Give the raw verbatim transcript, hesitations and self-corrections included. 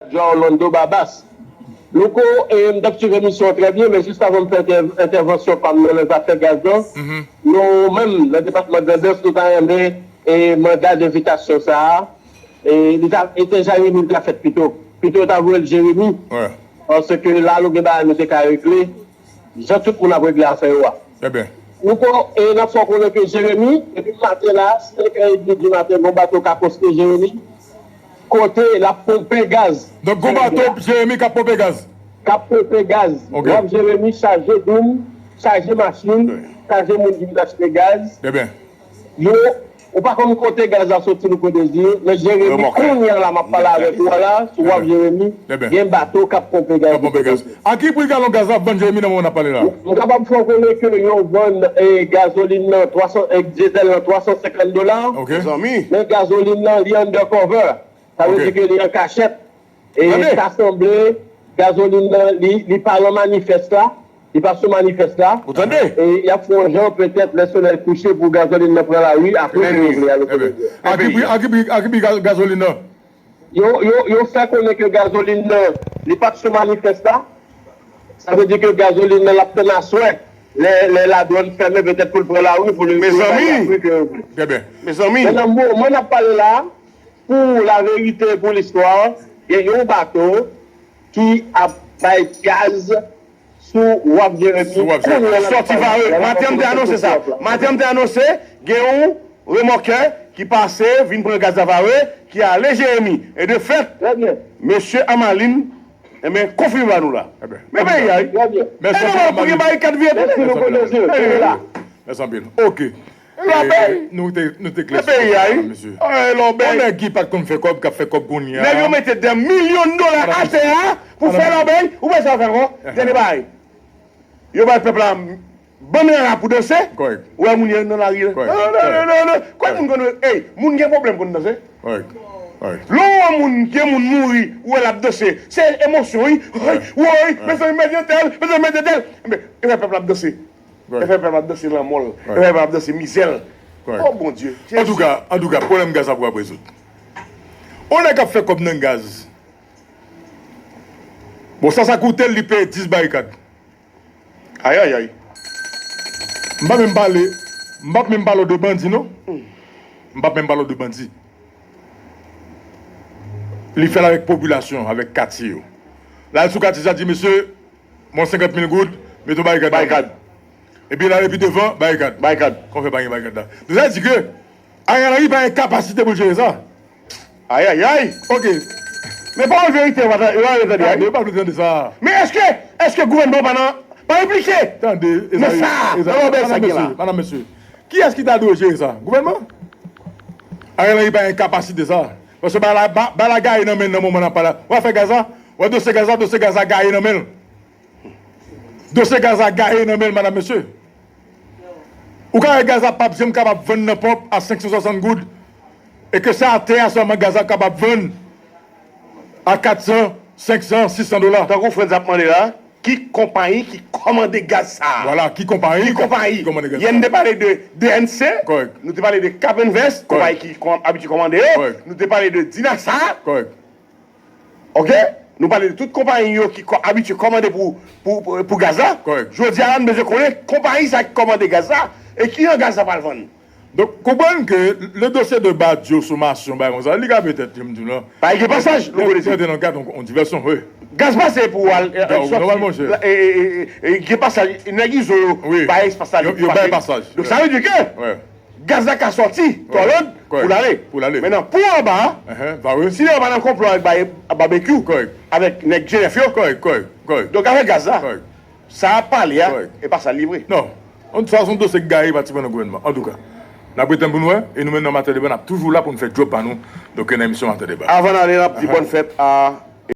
João Orlando Babas. Louko, e, m t ap swiv emisyon an trè byen, men jis avan m fè entè- entèvansyon pa m nan nan zafè gaz lan, nou menm nan depatman Grandans, nou ta renmen e manda denvitasyon sa a, e li ta, e te Jeremi li ta fèt pito. Pito yo ta voye l Jeremi, paske la nou gen bagay nou te ka regle, jan tout moun ap regle afè yo a. Louko, e n ap fè w konnen ke Jeremi, depi maten la, senk è edmi di maten, gon bato k akoste Jeremi, kote l ap ponpe gaz. Donk, gon bato Jeremi k ap ponpe gaz. K ap ponpe gaz. Waf Jeremi chaje doum, chaje machin, chaje moun ki vin achte gaz. Yo, ou pa konn kote gaz la soti, Louko Désir, men Jeremi, kounye a la m ap pale avèk ou a la, sou Waf Jeremi, gen bato k ap ponpe gaz. K ap ponpe gaz. A ki pri galon gaz la ap vann Jeremi nan moman n ap pale la? M kapab fè w konnen ke yo vann, e, gazolin nan twa san, e, dyezèl nan twa san senkant dola. Men gazolin nan, li undercover. Sa vle di ke li an kachèt. E ta sanble gazolin nan, li, li pa nan manifès la. Li pa sou manifès la. Ou tande? E y ap fè yon jan, petèt, lè solèy kouche pou gazolin nan pran lari, apre si yo vle, a ki pri, a ki pri, a ki pri ga- gazolin nan? Yo, yo, yo fè konnen ke gazolin nan, li pa t sou manifès la. Sa vle di ke gazolin nan l ap tann aswè. Lè, lè ladwann fèmen, petèt pou l pran lari, pou l bay la pri ke yo vle. Mezanmi, nan moman n ap pale la, pou laverite, pou listwa, gen yon bato ki ap bay gaz sou Waf Jeremi. Sou Waf Jeremi. Kounye a la, sòti Vare. Maten an m te anonse sa. Maten an m te anonse gen yon remòkè ki pase vin pran gaz la Vare, ki ale Jeremi. E de fèt, mesye Amalin, enben, konfime ba nou la. Men peyi a, wi. E nòmal pou gen barikad vye tou. Mèsi anpil. Ok. Lòbèy. Nou te, nou te klè sou peyi a, wi. Mesye. Lòbèy. Yon nèg ki pa t konn fè kòb, k ap fè kòb kounye a. Nèg yo mete dè milyon dola atè a pou fè lòbèy, ou panse yo fè ankò? Tande bagay. Yo bay pèp la bann rara pou danse. Ou wè moun yo nan lari a. Non, non, non, non, non. Kwè moun konn, ey, moun gen pwoblèm konn danse. Lè w wè moun, gen moun mouri, ou wè l ap danse. Se emosyon, wi. Woy, woy, mezanmi, mèt entèl, mezanmi, mèt entèl. Men, e fè pèp la ap danse. E fè pèp la ap danse lanmò l. E fè pèp la ap danse mizè l. Oh, Bondye. Antouka, antouka, pwoblèm gaz la pral rezoud. On nèg ap fè kòb nan gaz. Bon, sa, sa koute l, li peye dis barikad. Ayayay. M pa menm pale, m p ap menm pale w de bandi, non. M p ap menm pale w de bandi. Li fè l avèk popilasyon, avèk katye yo. L al sou katye sa, di, mesye, mwen senkant mil goud, mete yon barikad. Barikad. Epi l ale pi devan, barikad. Barikad. Kòman fè pa gen barikad la? Donk, sa vle di ke Ariel Henry pa gen kapasite pou l jere sa. Ayayay! Ok. Men pawòl verite, yo pa ta- yo pa vle tande, ay. Tande, yo pa vle tande sa. Men èske, èske gouvènman pa nan, pa enplike? Tande, nan sa, nan lòbèy sa ki gen la? Madanm, mesye, kiyès ki ta dwe jere sa? Gouvènman? Ariel Henry pa gen kapasite sa. Paske bagay la, ba- bagay la gaye nan men l nan moman n ap pale la. W a fè gaz la, w a dosye gaz la, dosye gaz la gaye nan men l. Dosye gaz la gaye nan men l, madanm, mesye. Ou ka wè gaz la p ap janm kapab vann nan ponp a senk san swasant goud, e ke se atè a sèlman gaz la kapab vann a kat san, senk san, sis san dola. Tankou Frantz ap mande la, ki konpayi ki kòmande gaz sa a? Vwala, ki konpayi ki kòmande gaz sa a? Yè n te pale de D N C, nou te pale de Cap Invest, konpayi ki kò- abitye kòmande yo, nou te pale de Dinasa. Ok? Nou pale de tout konpayi yo ki kò- abitye kòmande pou, pou, pou, pou gaz la. Jodi a la, n bezwen konnen konpayi sa ki kòmande gaz la e kijan gaz la pral vann. Donk, konprann ke le dossier de Badio, somasyon, bagay konsa, li ka petèt, jan m di w lan, pa gen pasaj, Louko Désir. Trete nan kad yon, yon divèsyon, wi. Gaz pase pou al, e, e, sòti. Nòmal, monchè. E, e, e, e, e, gen pasaj, nèg Izo yo bay espas la. Yo, yo bay pasaj. Donk, sa vle di ke gaz la ka sòti Tòlòd pou l ale. Pou l ale. Mentnan, pou anba a, si nèg yo pa nan konplo avèk Ba- Babekyou, avèk nèg G N F yo, donk afè gaz la, sa ap pale a, e pa sa l ye vre. Non. Sa se yon dosye k gaye pratiman nan gouvènman. Antouka, n ap ret tann pou n wè, e nou menm nan Maten Deba, n ap toujou la pou n fè djòb pa nou. Donk, nan emisyon Maten Deba. Avan n ale, n ap di bòn fèt a